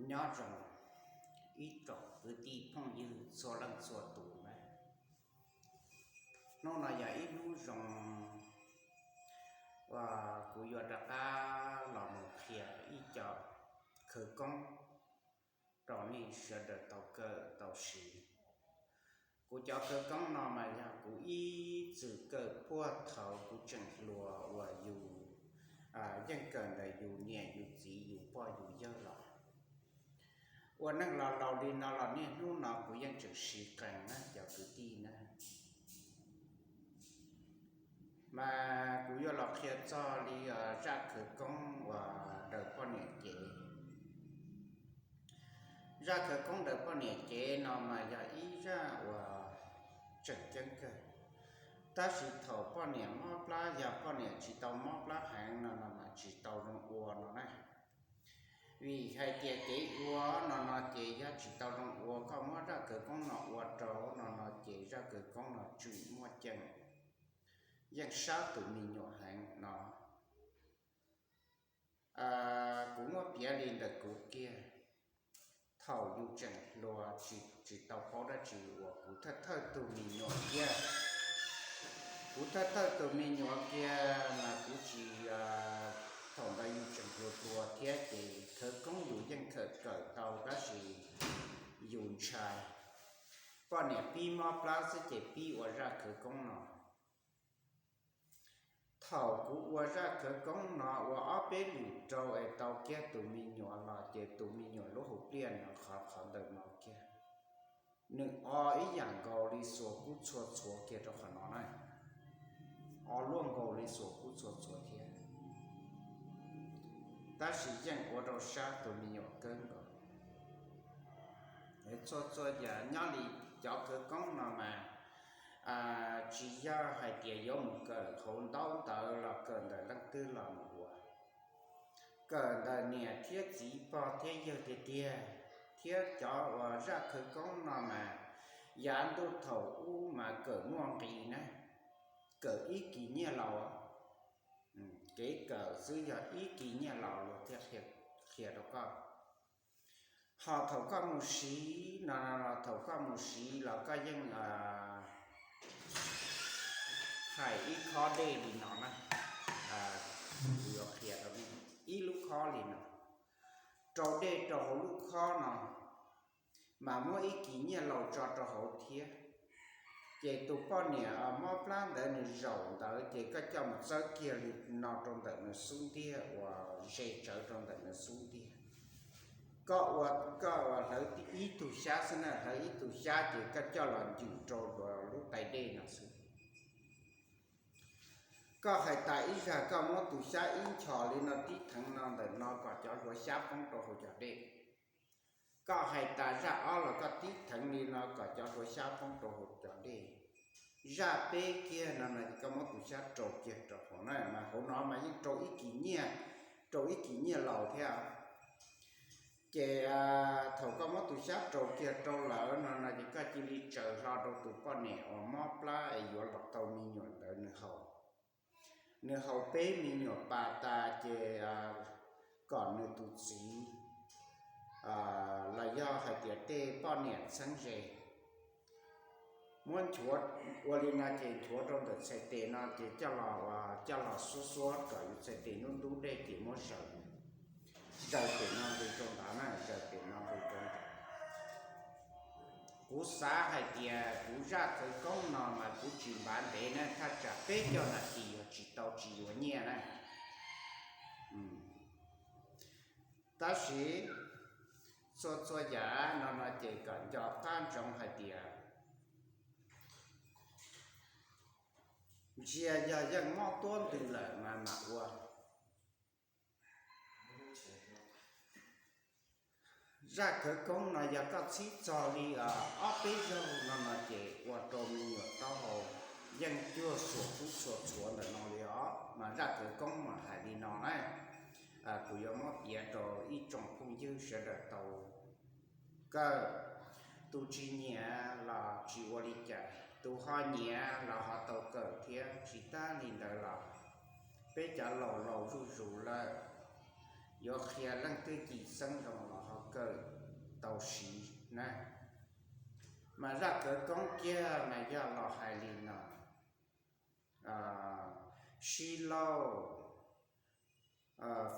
Nyob zoo ib tsoom kwv tij phooj ywg txhua leej txhua tus na. Hnub no yog ib hnub zoo uas kuv yuav rov qab los mus qhia ib co khawv koob rau nej sawv daws tau kawm tau siv. Kuv cov khawv koob no mas yog kuv ib txwm kawm puag thaum kuv tseem hluas uas yus yeej kawm ntawm yus niam yus txiv yus pog yus yawg los. Ua neej los laus li no los niaj hnub no kuv yeej tseem siv qees na cov kwv tij na. Mas kuv yuav los qhia txog li zaj khawv koob uas daws poj niam cev. Zaj khawv koob daws poj niam cev no mas yog ib zaj uas tseem ceeb kawg. Tab sis thaum poj niam mob plab, yog poj niam tsis tau mob plab heev no no mas tsis tau zoo ua no na. Vim hais tias kev ua no no ces yog tsis tau zoo ua, koj muab zaj khawv koob no ua rau no no ces zaj khawv koob no tseem muaj ceem, yeej sab tus me nyuam heev no. Kuv muab piav li ntawm kuv kiag, thaum yus tseem hluas tsis tau paub dab tsi uas kuv thawj thawj tus me nyuam kiag. Kuv thawj thawj tus me nyuam kiag mas kuv tsis, thaum ntawd yus tseem hluas hluas thiab ces khawv koob yus yeej kawm kawm tau tab sis yus ntshai poj niam pib mob plab xwb ces pib ua zaj khawv koob no. Thaum kuv ua zaj khawv koob no ua ob peb lwm rau es tau kiag tus me nyuam los ces tus me nyuam lub hauv pliaj no qhov qhov ntawm no kiag, nws o ib yam nkaus li xuas kub txhua txhuav kiag rau qhov no na. O luaj nkaus li xuas kub txhua txhuav thiab, tab sis yeej ua rau sab tus me nyuam kawg nkaus. Txhua txhua yam nyob li cov khawv koob no mas tsis yog hais tias yuav mus kawm hauv ntaub ntawv los kawm ntawm leej twg los mus ua, kawm ntawm niam thiab txiv pog thiab yawg tiag tiag. Thiab cov uas zaj khawv koob no mas yav ntuj thaum ub mas kawm muaj nqis na, kawm ib kis nyiaj laus. Kev kawm xwb yog ib kis nyiaj laus luag thiaj qhia rau koj. Ho thaum koj mus siv no, thaum koj mus siv los koj yeej hais ib khob dej li no na. Kuv yuav qhia rau nej ib lub khob li no, rau dej rau hauv lub khob no, mas muab ib kis nyiaj laus tso rau hauv thiab. Ces tus poj niam mob plab ntawd nws zaum ntawd ces koj coj mus txawb kiag li no rau ntawm nws xub ntiag uas ze tsawv rau ntawm nws xub ntiag. Koj ua, koj ua hlawv ib tug xyab xwb na, hlawv ib tug xyab ces koj coj los ncws rau lub tais dej no xwb. Koj hais tas ib zag koj muab tus xyab ib nchos li no tib theev no ntawm no kom cov hlua xyab poob rau hauv cov dej. Koj hais tas zaj ob los koj tib theev li no kom cov hlua xyab poob rau hauv cov dej. Zaj peb kiag no no koj muab tus xyab rau kiag rau hauv na, mas hauv no mas yeej rau ib kis nyiaj, rau ib kis nyiaj laus thiab. Ces thaum koj muab tus xyab rau kiag rau lawm no no ces koj cia li tsaws hlo rau tus poj niam uas mob plab es yuav los tau me nyuam ntawd nws haus. Nws haus peb me nyuam pas tas ces kom nws tus txiv los yog hais tias tej poj niam txheeb ze muab nchuav ua li no ces nchuav rau ntawm txhais tes no ces coj los, coj los xuab xuab kom yus txhais tes ntub ntub dej ces muab zaws, zaws pem no nqis rau ntawd na, zaws pem no nqis rau ntawd. Kuv xav hais tias kuv zaj khawv koob no mas kuv tsis npav ntev na, thaj tsam peb caug nas this yuav tsis tau tsis yuav nyiaj na. Tab sis txhua txhua yam no no ces kom nco qab ntsoov hais tias ntsia yog yeej mob tuab ntws lawm mas mam ua. Zaj khawv koob no yog koj txhib txog li ob peb zaug no no ces ua rau me nyuam taub hau yeej cuag xuas kub txhua txhuav ntawm no li os. Mas zaj khawv koob mas hais li no na, kuv yuav muab piav rau ib tsoom phooj ywg sawv daws tau kawm. Tus tsis nyiam los tsis ua li cas, tus ho nyiam los ho tau kawm thiab. Tsis tag li ntawd los peb cov laus laus zuj zus lawm, yuav qhia leej twg cim xeeb zoo los ho kawm tau siv na. Mas zaj khawv koob kiag mas yog los hais li no: Sib laug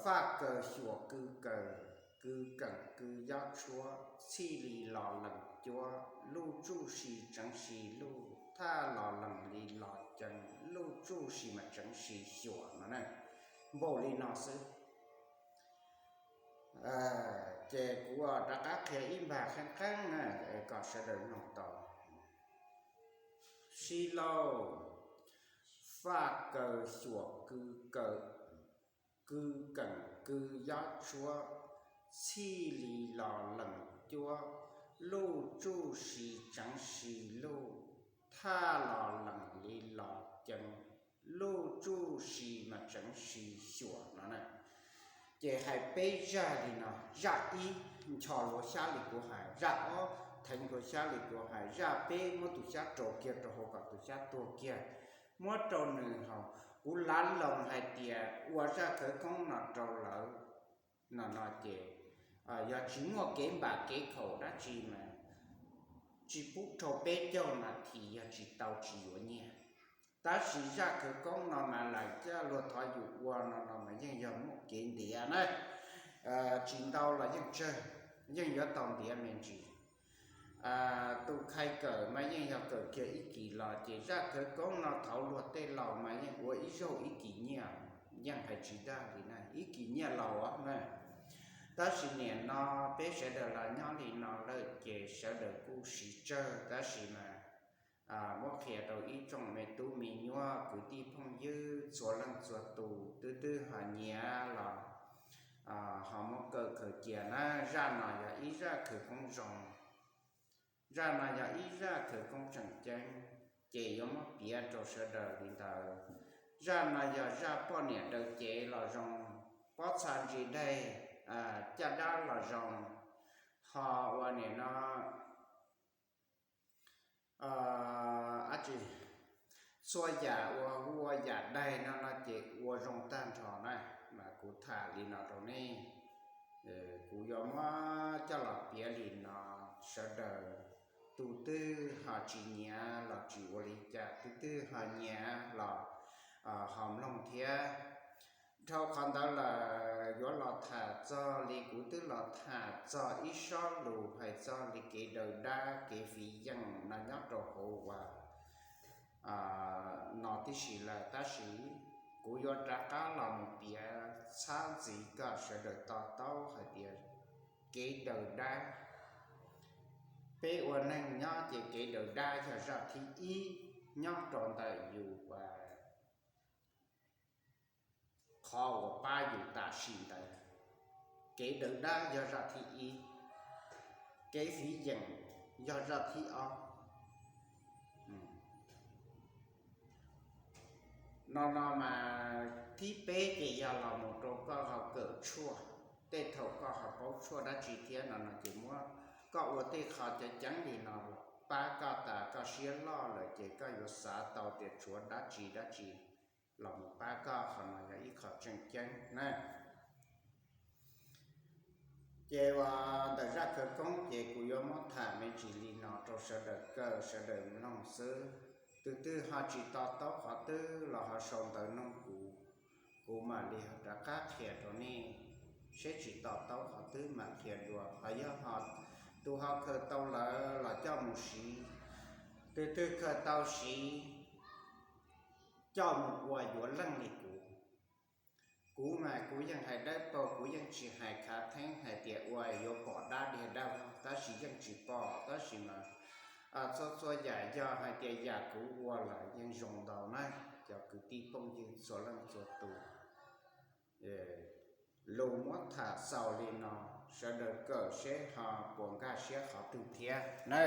faj kaws xyuam kws kaws, kws keem kws yob tshuab, txhij li los lees cuab, luj tsuj si tseev si luj, thaj los lees li los ceev, luj tsuj si mas tseev si xyuam no na. Npaum li no xwb. Ces kuv rov qab qhia ib npag qeeb qeeb na kom sawv daws mloog tau. Sib laug faj kaws xyuam kws kaws, kws keem kws yob tshuab, txhij li los lees cuab, luj tsuj si tseev si luj, thaj los lees li los ceev, luj tsuj si mas tseev si xyuam no na. Ces hais peb zaj li no: zaj ib, ncho luag xyab li kuv hais; zaj ob, theev luag xyab li kuv hais; zaj peb, muab tus xyab rau kiag rau hauv kom tus xyab tuag kiag. Muab rau nws haus. Kuv lav loos hais tias ua zaj khawv koob no rau lawv no no ces yog tsis muaj kev npam kev khaum dab tsi mas tsis pub dhau peb caug nas this yog tsis tau tsis yuav nyiaj. Tab sis zaj khawv koob no mas lawm caj luag thov yus ua no no mas yeej yog muaj kev ntiav na. Tsis ntau los yeej tsawg, yeej yuav tau ntiav me ntsis. Tus khai kawm mas yeej yog kawm kiag ib kis los ces zaj khawv koob no thaum luag tej laus mas yeej ua ib zaug ib kis nyiaj, yeej hais tsis dag li na, ib kis nyiaj laus na. Tab sis nim no peb sawv daws los nyob li no lawm ces sawv daws kuj siv tsawg, tab sis mas muab qhia rau ib tsoom me tub me nyuam kwv tij phooj ywg txhua leej txhua tus twb twb ho nyiam los ho muab kawm khaws cia na. Zaj no yog ib zaj khawv koob zoo, zaj no yog ib zaj khawv koob tseem ceeb, ces yuav muab piav rau sawv daws li ntawd. Zaj no yog zaj poj niam daws cev los zoo, pob txha ntsis daig, caj dab los zoo, ho ua nim no txhua yam uas hu ua yam daig no no ces ua zoo tag nrho na. Mas kuv tham li no rau nej, kuv yuav muab coj los piav li no, sawv daws tus twg ho tsis nyiam los tsis ua li cas, tus twg ho nyiam los ho mloog thiab. Dhau qhov ntawd lawm yuav los tham txog li kuv twb los tham txog ib sob lus hais txog li kev daws dab kev fiv yeem no nyob rau hauv uas no tib si lawm, tab sis kuv yuav rov qab los mus piav txhab ntxiv kom sawv daws to taub hais tias kev daws dab, peb ua neeg nyob ces kev daws dab yog zaj thib ib nyob rau ntawm yus uas qhov uas pab yus tam sim ntawd. Kev daws dab yog zaj thib ib, kev fiv yeem yog zaj thib ob. No no mas thib peb ces yog los mus rau koj ho kawm tshuaj, tej thaum koj ho paub tshuaj dab tsi thiab no no ces muab koj ua tej qho ceev ceev li no los pab koj tas koj siab loj lawm ces koj yuav xav tau tias tshuav dab tsi dab tsi los mus pab koj, qhov no yog ib qho tseem ceeb na. Ces uas ntawm zaj khawv koob ces kuv yuav muab tham me ntsis li no rau sawv daws kawm sawv daws mloog xwb. Tus twg ho tsis to taub qhov twg los ho sau ntawv noog kuv, kuv mam li rov qab qhia rau nej, seb tsis to taub qhov twg mam qhia dua. Ho yog ho tus ho khaws tau lawm los coj mus siv, tus twg khaws tau siv coj mus ua yuav leej li kuv. Kuv mas kuv yeej hais dawb paug, kuv yeej tsis hais khav theeb hais tias ua yuav pom dab diag dab vog, tab sis yeej tsis pom, tab sis mas txhua txhua yam yog hais tias yam kuv ua lawm yeej zoo ntau na. Cov kwv tij phooj ywg txhua leej txhua tus, lus muab tham xaus li no, sawv daws kawm seb ho puas nkag siab qhov twg thiab na.